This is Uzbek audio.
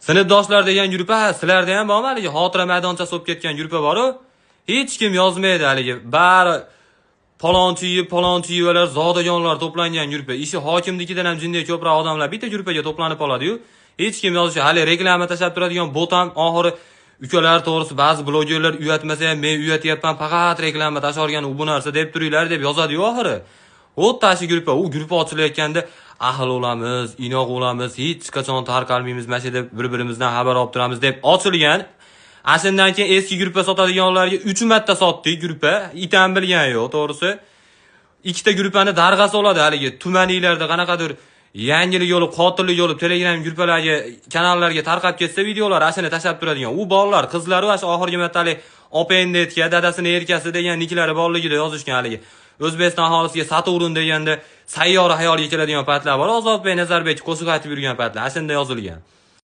Sinfdoshlar degan gruppa, sizlarda ham bormi haligi xotira maydonchasi bo'lib ketgan gruppa bor-u? Hech kim yozmaydi haligi. Bari palonchi, palonchiyevalar, zodagonlar to'plangan gruppa. Ishi hokimnikidan ham jinday ko'proq odamlar bitta gruppaga to'planib oladi-yu. Hech kim yozishi, hali reklama tashlab turadigan bot ham oxiri ukalar, to'g'risi ba'zi blogerlar uyatmasa ham men uyatyapman, faqat reklama tashlagan u bu narsa deb turinglar deb yozadi-yu oxiri. Xuddi shu gruppa, u gruppa ochilayotganda ahil bo'lamiz, inoq bo'lamiz, hech qachon tarqalmaymiz, mana shu deb bir-birimizdan xabar olib turamiz deb ochilgan. Ana keyin eski gruppa sotadiganlarga 3 marta sotdik gruppa. Itam bilgan yo'q, to'g'risi. Ikkita gruppani darg'asi oladi haligi tumaniylarda qanaqadir yangilik bo'lib, qotillik bo'lib Telegram gruppalarga, kanallarga tarqab ketsa videolar, ashuni tashlab turadigan. U bolalar, qizlar va shu oxirgi martalik opangni erka, dadasini erkasi degan niklari borligida yozishgan haligi. O'zbekiston aholisiga Saturn deganda sayyora xayoliga keladigan paytlar bor. Ozodbek Nazarbek qo'shiq aytib yurgan paytlar, ashunda yozilgan.